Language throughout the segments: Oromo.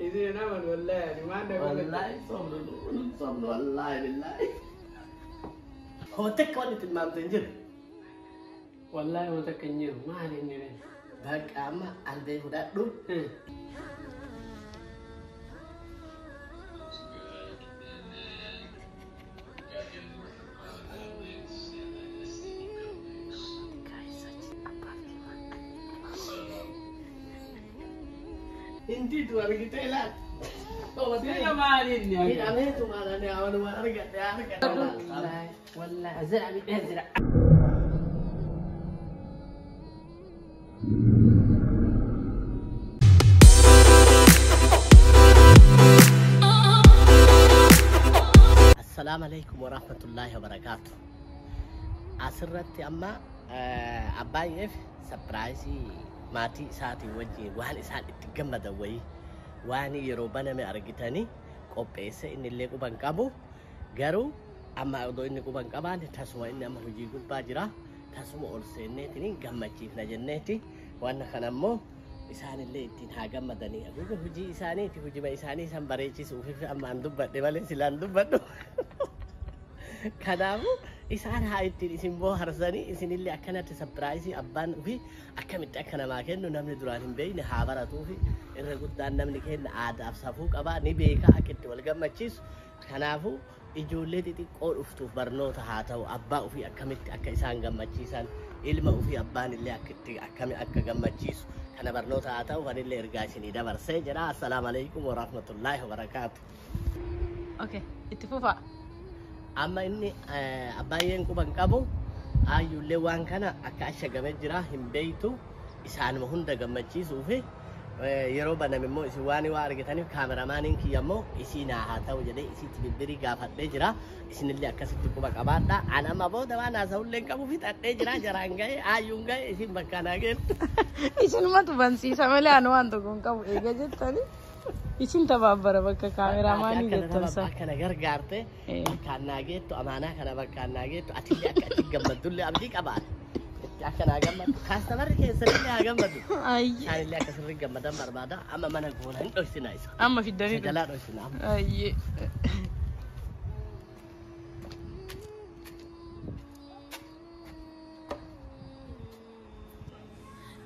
Isin naman wallahi ani waan na Wallaahi sobnu nun sobnu wallaahi billaahi. Homa takka wanni tilmaamte hin jiru. Wallahi wanta akka hin jiru maali inni ree? Bakka amma albee fudhadhu. Hindi tu argitee laata. Sila maali inni? Hidhameetu maal ani amanuma argadhe argadhe. Wallahi wallahi azira mi azira. Assalaamu alaikum warahmatullaahi wabarakaatu. Asirratti amma abbaayyeef surprise maatii isaatiin wajjin waan isaan itti gammadan wayii waan yeroo baname argitanii qopheesse. Inni illee quban qabu, garuu amma odoo inni quban qabaanne tasuma inni amma hojii gubbaa jira, tasuma ol seenneetiin gammachiifna jenneeti. Waan kana ammoo isaanillee ittiin haa gammadanii. Aguuga hojii isaaniiti, hojima isaanii san bareechisuuf ammaan dubbadhe malee silaan dubbadhu. Kanaafuu isaan haa ittiin isin bohaarsanii, isinillee akkanatti surprise abbaan ofii akkamitti akka namaa kennu namni duraan hin beekne haa baratuufi. Irra guddaan namni kenna aadaaf safuu qabaa, ni beeka akka itti wal gammachiisu. Kanaafuu ijoollee xixiqqoo dhuftuuf barnoota haa ta'u, abbaa ofii akkamitti akka isaan gammachiisan, ilma ofii abbaan illee akka itti akkami akka gammachiisu kana barnoota haa ta'u. Anillee ergaa isinii dabarsee jedha. Assalaamu alaikum warahmatullaahi wabarakaatu. Okay, itti fufaa. Amma inni abbaayyeen quban qabu, aayyuullee waan kana akka ashagamee jira hin beeytu. Isaanuma hunda gammachiisuu fi yeroo baname immoo isin waan waa argitaniif kaameramaaniin kiyya immoo isii naa haa ta'u jedhee isitti bibbirii gaafadhee jira. Isinillee akkasitti quba qabaadha. An amma booda waan haasa'ullee hin qabu, fixadhee jira. Jaraan ga'e, aayyuun ga'e, isin bakka naa geettu. Isinumatu bansiisa malee ani waan tokko hin qabu eega jettani. Isin tabaabbara bakka kaameraamaanii jettan sana. Akkana gargaarte bakkaan naa geettu, amaanaa kana bakkaan naa geettu. Atillee akka achi gammaddullee abdii qabaata. Itti akka naa gammaddu, customerri keessanillee haa gammadu. Ayyi. Isaanillee akka sirrii gammadan barbaada. Amma mana goona hin dhoysina isa. Amma fiddanii Isa jalaa dhoysina amma. Ayyi.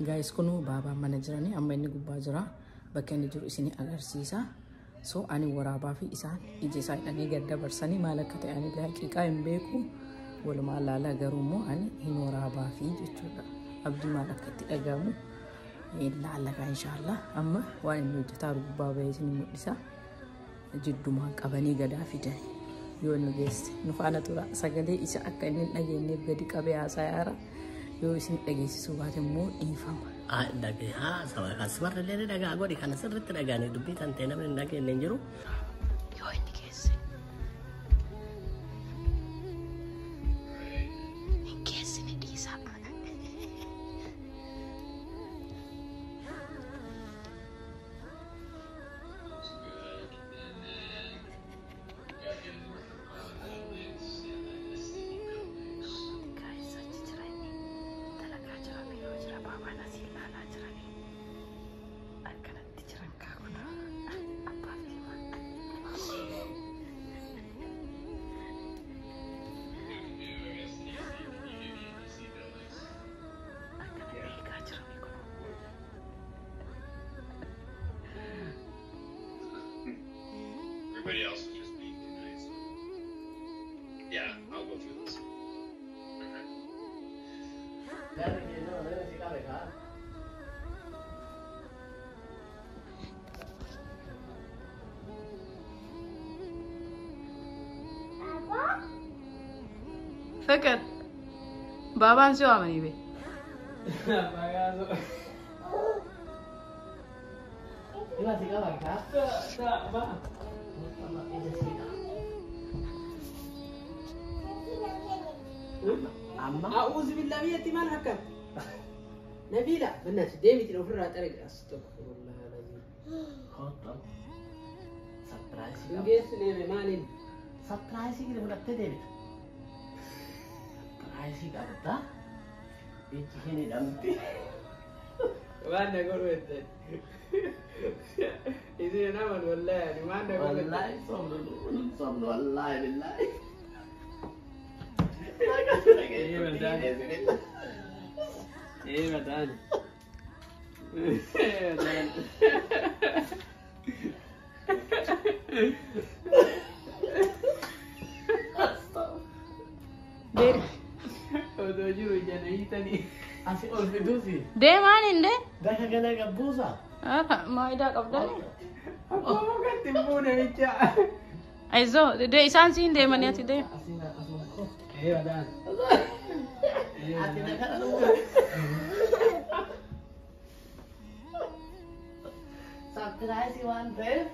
Guys, kunuu baabaan mana jiranii, amma inni gubbaa jira. Bakka inni jiru isin agarsiisa. So ani waraabaa fi isaan ija isaa hidhanii gad dabarsanii maal akka ta'e ani haqiiqaa hin beeku. Walumaa laala, garuu immoo ani hin waraabaa fi jechuudha. Abdii maal akka itti dhagahamu laallaka inshaallah. Amma waan inni hojjetaa gubbaa bahee isin mul'isa. Jiddumaan qabanii gadaa fidanii yoo inni geesse nu faana tura. Sagalee isa akka inni hin dhageenyeef gadi qabee haasaa yaara. Yoo isin dhageessisuu baate immoo dhiifama. Dhagee haa saba customerri illee ni dhagaa godhi, kana sirriitti dhagaanii dubbii tan ta'e namni hin dhageenye hin jiru. Yoo inni geesse. Hin geessine, dhiisaa. Guys, achi jira inni. Dalagaa jira, biiroo jira, baabaan asii ilaalaa jiranii. Akkanatti jiran kaa kun abbaa fi ilmaan. Akkana eegaa jiranii kun. Everybody else is just being too nice. Yeah, I'll go through this. Okay. Jarri keenya mana si qabe kaa. Fikir. Baabaan si waamanii bee. Abbaa Ima si qaban kaa. Gaasoo. Amma ija si qaba. Amma أعوذ بالله biyyatti maal fakkaata? Nabiila, በእናትህ deemitiin ofirraa xaraqi. Astaghfirullah alazim. Kottu surprise Hin qaba. geessine maaliin? Surprise kana fudhattee deebita. Surprise qabda. Ijji hin hidhamti. Waan na godhu jettan. Isin naman wallaahi ani waan na godhu jettan. Wallaahi sobnu sobnu wallaahi billaahi. Ee mataan. Ee mataan. Ee mataan. Otoo jiru ijaan hiitanii. Asi ol fiduusi. Deemaan hinde? Bakka kana gabbuusa. Maayidaa qabdani? Akkuma mukatti hin buune bicha. Ayizoo isaan siin deemanii ati deema. Asiin akkasuma koo. Ee mataan. Ati na kana dhuga. Sapiraayisii waan ta'eef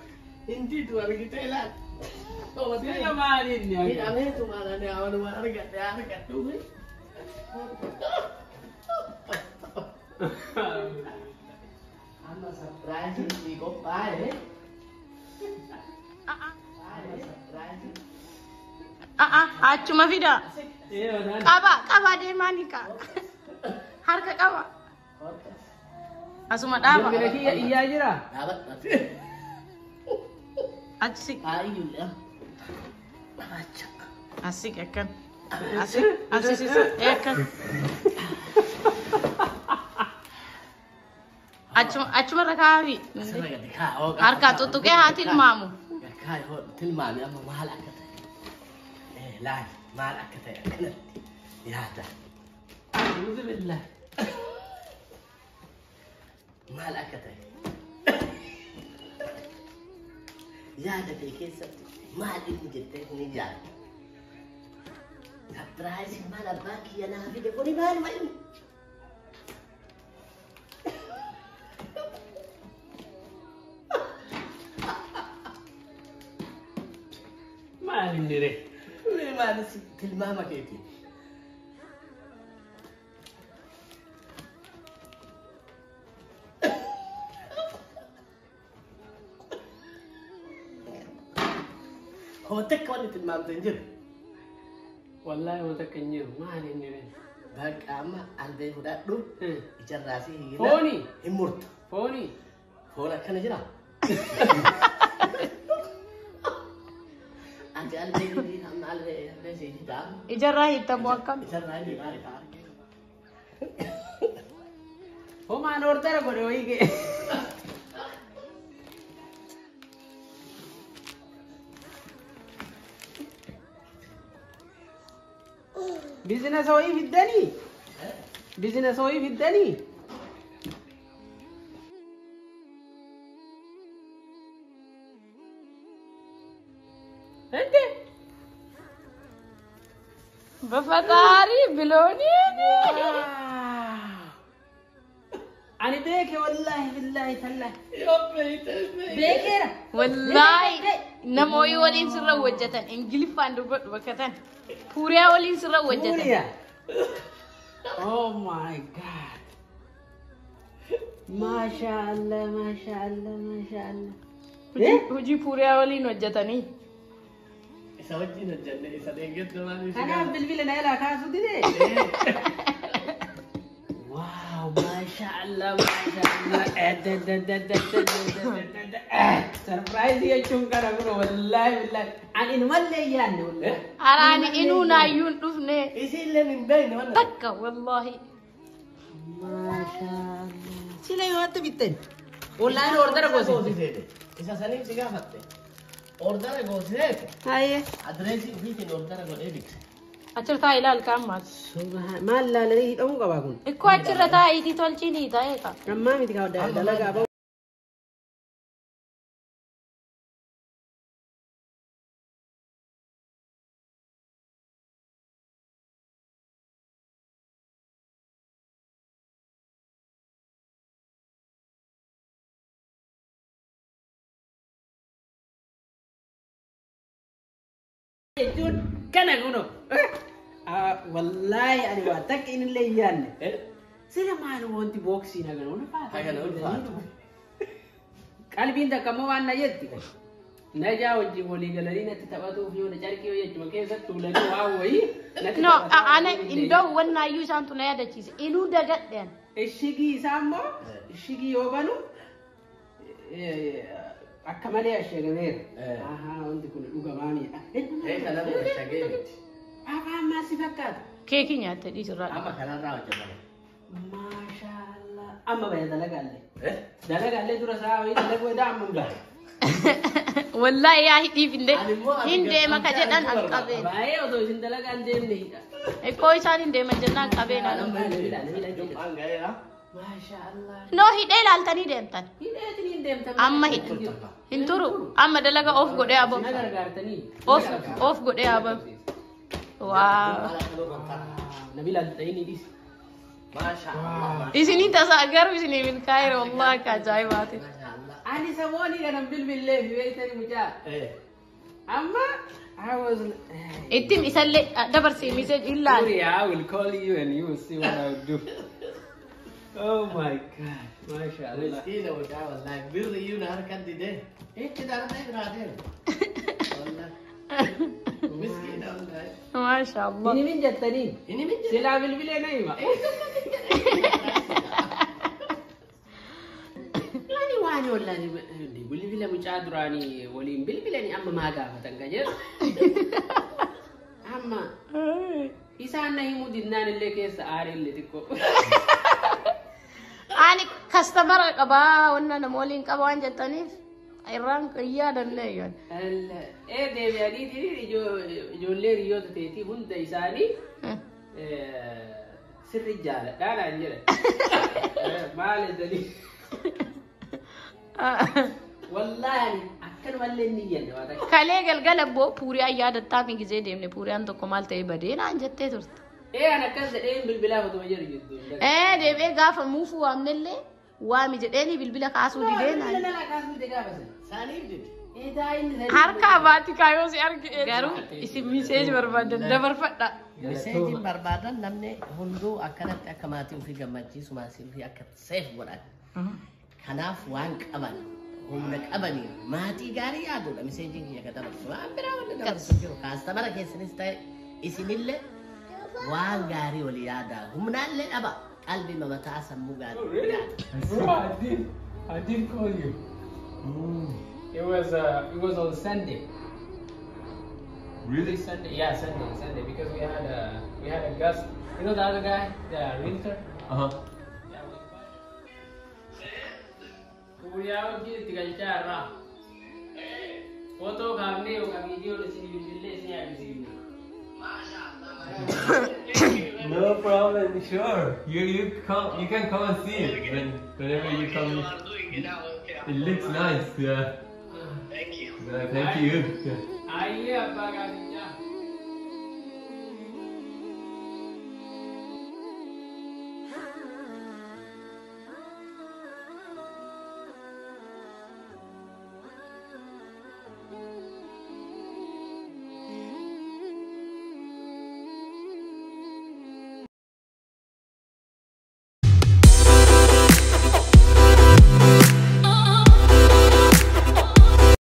hin didu argitee laata. Sila maali inni akka? Hidhameetu maal ani waanuma argadhe argadhuufi. Amma sapiraayisii sii qophaa'e. Achuma fida. Ee mataan. Qaba qaba deemaa ni kaa. Harka qaba. Asuma dhaaba. Bilbila kiyya iyyaa jira. Dhaabadhu. Achi siq. Haa iyyuu. Acha. As siq akkan. Asi asi si akkan. Achuma achumarra kaafi. Asirra gadi kaa. Harkaa tuttuqee haa tilmaamu. Gadi kaa yoo tilmaami amma maal akka ta'e. Laal maal akka ta'e akkanatti yaada. A'uuzu billah. Maal akka ta'e. Yaada kee keessatti maal inni jettee ni yaadda. Sapiraayisii maal abbaan kiyya naa fide kuni maaluma inni? Maal inni ree? Mee maalis tilmaama keeti? Homa takka wanni tilmaamte hin jiru. Wallaahi wanta akka hin jiru. Maal inni ree? Bakka amma albee fudhadhu ijarraa si hiina. Fooni? Hin murtu. Fooni? Foon akkana jira. Ati albee hidhii amma albee albee si hidhaa. Ijarraa hiittamu akkam? Ijarraa hidhii maali kaa? Homaan ordara godhe wayii kee. Biizinasa wayii fiddanii? Biizinasa wayii fiddanii? Ente? በፈጣሪ ብሎኒ Ani beeke wallaahi billaahi tallaahi. Beekeera. Wallaahi namoonni waliin sirra hojjetan Ingiliffaan dubbadhu bakka tan Puuriyaa waliin sirra hojjetan. Puuriyaa. Oh my God. Maasha Allah, maasha Allah, maasha Allah. Hojii puuriyaa waliin hojjetanii. Isa wajjin hojjenne isa deeggartu maal isa Kanaaf bilbila na ilaa kaasuu dide. Wow, maasha Allah, maasha Allah. Surprise jechuun kana kun wallaahi billaahi. Ani inumallee yaadne wallaahi. Araani inuu naayyuu hin dhufne Isiillee hin beekne wanna. takka wallaahi. Maasha Allah. Sila yoo hattu bittan. Online order goosifte. Isa saniif si gaafatte. Ordara goosiseete. Hayyee. Adreesii ofiitiin ordara godhee bite. Achirra taa'ee ilaali kaan maati. Subhaan maal laalanii hidhamuu qabaa kun. Ikkoo achirra taa'iitii tolchiinii ta'ee ka. Ammaa miti kaa dalagaa bahu. Jechuun kana kuno. Wallaahi ani waa takka inni illee hin yaadne. Sila maal wanti booksii hagana ulfaata. Hagana ulfaata. Qalbiin takka immoo waan na jetti. Najaa wajjin walii galanii natti taphatuuf yoo na carqii wayii achuma keessatti tuulanii waan wayii natti No, taphataa ana waan illee indoo wannaayyuu isaantu na yaadachiise. Inuu dagadheen. Ishigii isaa immoo ishigii yoo banu akka malee ashagameera. Ahaa, wanti kun dhugamaanidha. Kanarra shagee miti. Afaan maal si fakkaata? Keekii nyaatte dhiisirraa. Amma kanarraa hojjetame. Maashaallah. Amma baya dalagaallee. Dalagaallee dura isaa wayii dalaguu edaa amma hin bahe. Wallaahi yaa hidhiif illee Ani immoo ati hin deema ka jedhan an gargaartuu qabeen. Baay'ee otoo isin dalagaan deemne hidha. Ikkoo isaan hin deeman jennaan qabeen anu. Jum'aan ga'eera. Maashaallah. Noo hidhee ilaaltanii deemtan. Hidheetiin hin deemtan. Amma hidhe. Hin turu. Amma dalaga of godhee aboo. Na gargaartanii. Of godhee aboo. Waa. Nabila ta'inii dhiisi. Maasha Allah. Isinii tasa garuu isinii milkaa'eera wallaahi akka ajaa'ibaati. Maasha Allah. Ani saboonii kanan bilbillee fi beektanii mucaa. Amma I was Ittiin isallee dabarsii message ilaali. Sorry, I will call you and you will see what I will do. Oh my God. Mashallah. Miskiina mucaa wallaahi birri iyyuu na harkan didee. Itti darbee biraa deema. Wallaahi. Miskiina wallaahi. Maasha Allah. Inni min jettanii? Inni min jedhe. Silaa bilbilee na hima. Ani waan wallaahi bilbila mucaa duraanii waliin bilbilanii amma maa gaafatan ka jedhu. Amma isaan na himuu dinnaan illee keessa aaree illee xiqqoo. Ani customer qabaa wanna nama waliin qaba waan jettaniif irraan hin yaadanne yoon. Ee deebi'anii ijoollee hiriyoota teetii hunda isaanii sirri jaaladhaa naan jedhan. Maal jedhanii? Wallaahi akkanumallee inni iyyanne waa takka. Kalee galgala boo puuriyaa yaadattaa mi gizee deemne puuriyaan tokko maal ta'ee badee naan jettee turte. Ee an akkas jedhee bilbilaa otuma jedhu jettu. Ee deebi'ee gaafa muufuu waamnellee waami jedheeni bilbila kaasuu didee naan. Bilbila kaasuu dide gaafa sana. Saaniif dide. Ee daa'imni sanii. Harka abaati kaayoo si arge. Garuu isin message barbaadan dabarfadha. Messageiin barbaadan namni hunduu akkanatti akka maatii ofii gammachiisu maatii ofii akka seef godhan. Kanaaf waan qaban humna qabaniin maatii gaarii yaaduudha messageiin kiyya ka dabarsu. Waan biraa wanni dabarsu hin jiru. Customer keessanis ta'e isinillee waan gaarii walii yaadaa. Humnaallee dhaba qalbii mamataa sammuu gaarii yaada. Bro, I did call you. It was on Sunday. Really? Sunday, yeah, Sunday, Sunday, because we had a guest. You know the other guy, the realtor. Yeah, Guyyaa hojii itti galchaa irraa. Footoo kaafnee yookaan viidiyoo isin bilbilee isin agarsiifne. No problem. Sure. You can come and see it whenever you come. It looks nice. Yeah. Thank you. No, thank you. Yeah. Ayyee abbaa gaafii.